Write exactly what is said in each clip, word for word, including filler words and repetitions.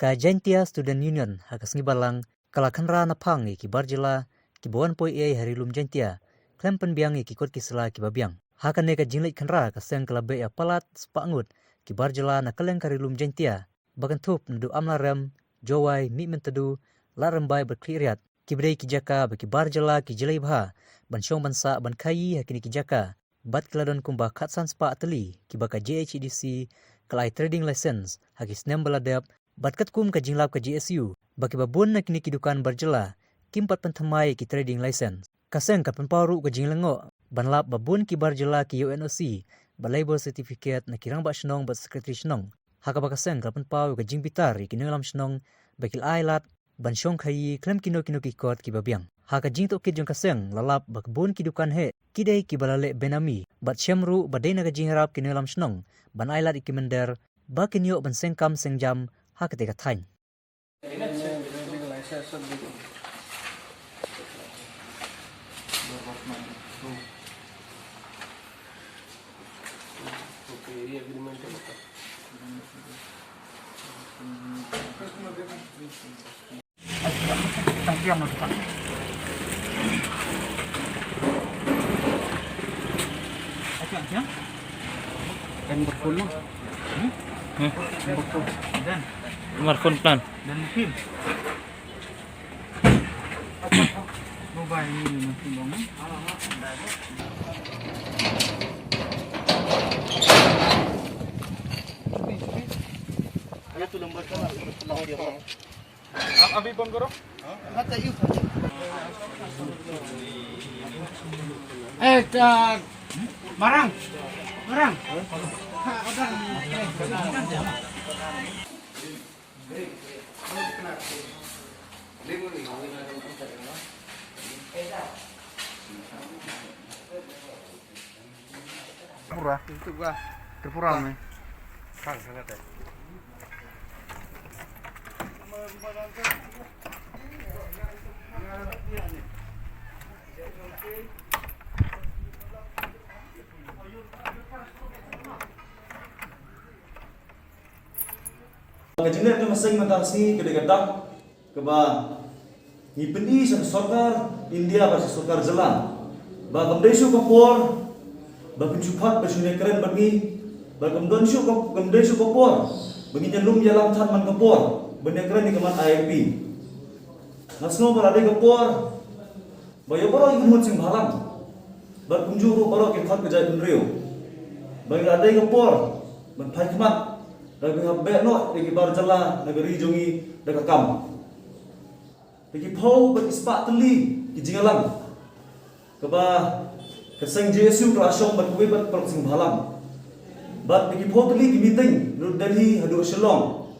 Ka Jaintia Student Union ha ka sngi Balang ka la khynra na phang ïa ki bar jylla kiba wan poi ei ha Ri Lum Jaintia khlem pynbiang ïa ki kot ki sla kiba biang. Ha kane ka jingleit khynra ka seng ka la beh ïa palat spah ngut ki bar jylla na kylleng ka Ri Lum Jaintia ba kynthup naduh Amlarem, Jowai, Mihmyntdu, Ladrymbai bad Khliehriat, kiba dei ki jaka ba ki bar jylla ki jlei bha ban shong ban sah ban khaii ha kine ki jaka. Bad ki la don kumba khatsan spah tylli kiba ka J H A D C ka la ai trading license ha ki snem ba la dep, bad katkum ka jinglap ka J S U ba kiba bun na kine ki dukan bar jylla kim pat pynthymmai ki trading license. Ka seng ka pynpaw ruh ka jinglyngngoh ban lap ba bun ki bar jylla ki ïoh N O C bad labour certificate na ki rangbah shnong bad secretary shnong. Ha kaba ka seng ka pynpaw ka jingbitar ïa ki nongïalam shnong ba ki la ai lad ban shong khaii khlem kino kino ki kot kiba biang. Ha ka jingtohkit jong ka seng la lap ba ka bun ki dukan heh ki dei kiba la leh benami bad shem ruh ba dei na ka jingïarap ki nongïalam shnong ban ai lad ïa ki mynder ba kin ïoh ban seng kam seng jam ha kata ka thaiñ. Kan berpuluh. Hmm? Hmm. Berpuluh. Dan. Markon plan. Dan mungkin. Mobile ni mungkin bangun. Ada tu nombor kan. Ab-, abhi phone karo. Eh, ta-, Marang. Marang. Ha, udah. Tripura. Itu gua. Tripura ni. Kang, sana teh. Ka jingleh jong ka seng mynta ka sngi ka dei ka dak kaba ngi pyni sha ka sorkar India bad sha ka sorkar jylla ba kam dei shuh ka por ba phin shu phah ba shu ïakren bad ngi, ba kam don shuh ka, kam dei shuh ka por ba ngin ïalum ïalam than man ka por ban ïakren ïa ka mat I L P. Nga sngew ba la dei ka por ba ïa baroh ki khun seng bhalang bad kumjuh ruh baroh ki khun ka jaitbynriew ba la dei ka por ban phai khmat da kaba beh noh ïa ki bar jylla na ka ri jong ngi da ka kam. Da ki phew bad ki spah tylli ki jingïalang kaba ka seng J S U ka la shong bad kawei pat paralok seng bhalang. Bad da ki phew tylli ki meeting naduh Delhi haduh Shillong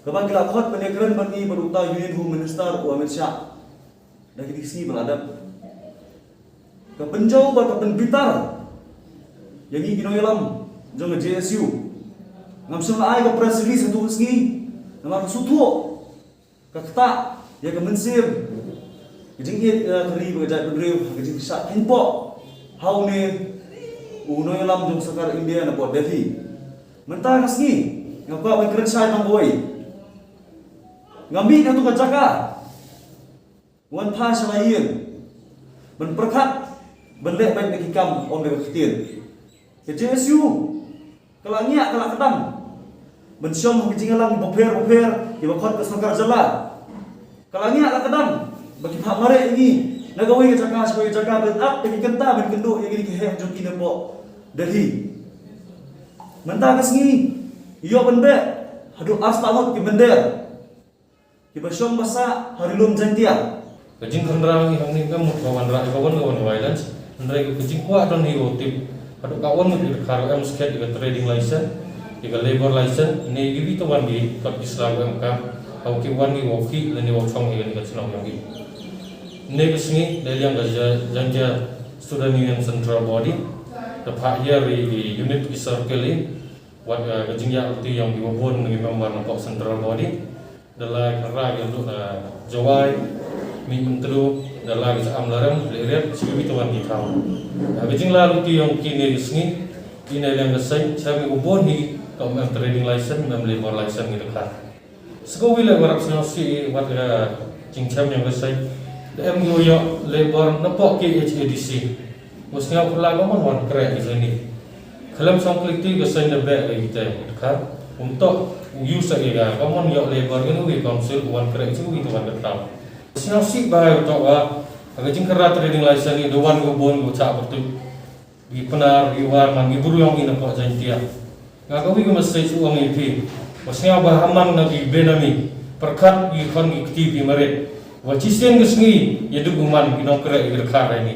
kaba ki la khot ban ïakren bad ngi bad uta Union Home Minister u Amit Shah. Da kine ki sngi ba la dep. Ka pynjaw bad ka pynbitar ïa ngi ki nongïalam jong ka J S U. Ngam shym la ai ka press release haduh ka sngi namar ka sngewthuh ka ktah ïa ka mynsiem, ka jingïeit ïa ka ri bad ka jaitbynriew, ka jingshah kheiñpoh ha une u nongïalam jong sorkar India na pdeng Delhi. Mynta ka sngi nga kwah ban kren shai tang kawei. Nga mih na tu ka jaka, wan phai sha la ïing ban pyrkhat ban leh beit na ki kam ym dei ka ktien. Ka J S U ka la ngiah ka la kdang ban shong ha ki jingïalang bapher bapher kiba khot ka sorkar jylla. Ka la ngiah la kdang ba ki phah mareh ïa ngi na kawei ka jaka sha kawei ka jaka ban ap ïa ki kynta ban kynduh ïa kine ki heh jong ki na pdeng Delhi. Mynta ka sngi ïoh ban beh haduh ar spah ngut ki mynder kiba shong ba sah ha Ri Lum Jaintia. Ka jingkhynra ngi hangne kam mut ka wanrah, ka wan, ka wan violence. Hynrei ka jingkwah don hi wow tip haduh kaei ngut ki dkhar em skhet ïa ka trading license, ïa ka labour license ne ïa kiwei tawon ki kot ki sla kiba em kam, ha kiba wan ki wow khih lane wow shong ïa kane ka chnong jong ki. Hynne ka sngi da liang ka Ja-, Jaintia Student Union Central Body, da phah hiar ïa ki unit ki circle, wat, eh, ka jingïaid lynti jong kiba bun na ki member na pok Central Body. Da la ka rai ka duk, eh, Jowai, Mihmyntdu, da la ka Amlarem, Khliehriat, sha kiwei tawon ki thaw. Eh, ka jingïaid lynti jong kine ki sngi, kine liang ka seng, sha kiba bun hi, kam em trading license, kam em labour license ngi dkhar. Sngewbha leh warap sngewsih wat ka jingchem ïa ka seng. Da em ïoh Labour na pok K H A D C. Wa sngewbha la ka mon wan krek ïa ni. Khlem song klik ti ka seng da bek ïa kita. Ka um tok u yu sa ïa ka mon ïoh Labour ïa ni council wan krek ïa ni wan ka tau. Sngewsih ba ïa tok wa ka jingkyrad trading license ni da wan ka bon ka cha betul. Gi Pnar, gi War, man gi bru ïong i na pok Jaintia. Nga ka wi ka message u ong i phi. Ba sngewbha ha man na gi Benami. Pyrkhat gi khon gi kti phi marit. Wa chisien ka sngi ïa duk u man gi nongkrek i rkha rai ni.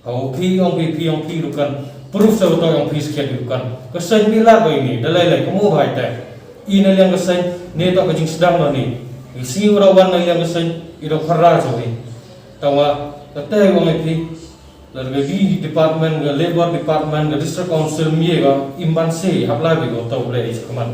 Ha u phi ong phi phi ong phi rukan. Proof sa uto ong phi skhet rukan. Ka seng ni la ko ini. Da lai lai ka mu bhai te. I na liang ka seng ni to ka jingsdang no ni. Gi sngi u rawan na liang ka seng i do khara jo ni. Tawa ka te ong i phi. Lada ka gi department, ka Labour Department, ka District Council mye ka imban se hap la bi ko to ble is kaman.